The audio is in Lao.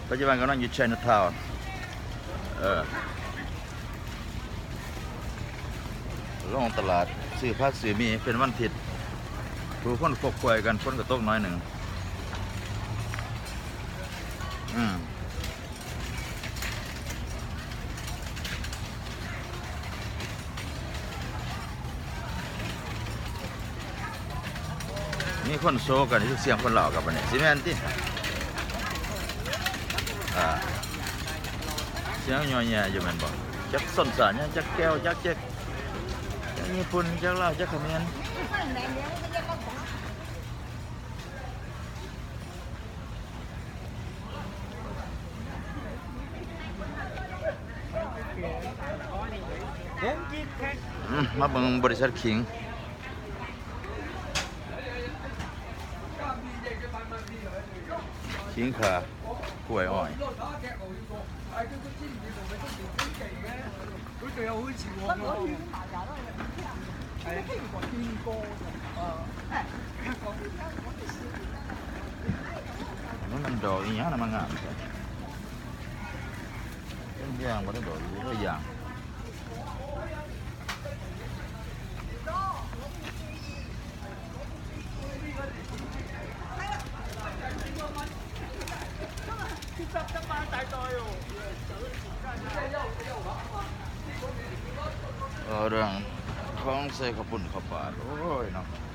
ປັດຈຸບັນກຳລັງຢູ່ໄຊນາທາວນ ເອີ ລົງຕະຫຼາດຊື້ຜັກຊື້ໝີ່ ເປັນວັນທິດ ຜູ້ຄົນຄົບຄວາຍກັນ ຝົນກໍຕົກໜ້ອຍໜຶ່ງ ອືມ. ມີຄົນໂຊກັນຢູ່ ສຽງຄົນລາວກັບອັນນີ້ ຊິແມ່ນຕິ? ອ່າ ສຽງຍໍແຍ່ຢູ່ແມ່ນບໍ່? ຈັກຊົນຊາດຫຍັງ ຈັກແກວ ຈັກເຈັກ ຈັກຍີ່ປຸ່ນ ຈັກລາວ ຈັກຂະເໝນ. ອືມ ມາເບິ່ງບໍລິສັດຂີງ ຂີງຂ່າ ກ້ວຍອ້ອຍ. ມັນ ມັນດອກອີ່ຫຍັງນະ ມັນງາມແທ້ ເປັນຢ່າງບໍ່ໄດ້ດອກ ອີ່ຫຍັງ. ເອົາເລື່ອງຂອງໃສ່ເຂົ້າປຸ້ນເຂົ້າປາດ ໂອ້ຍເນາະ.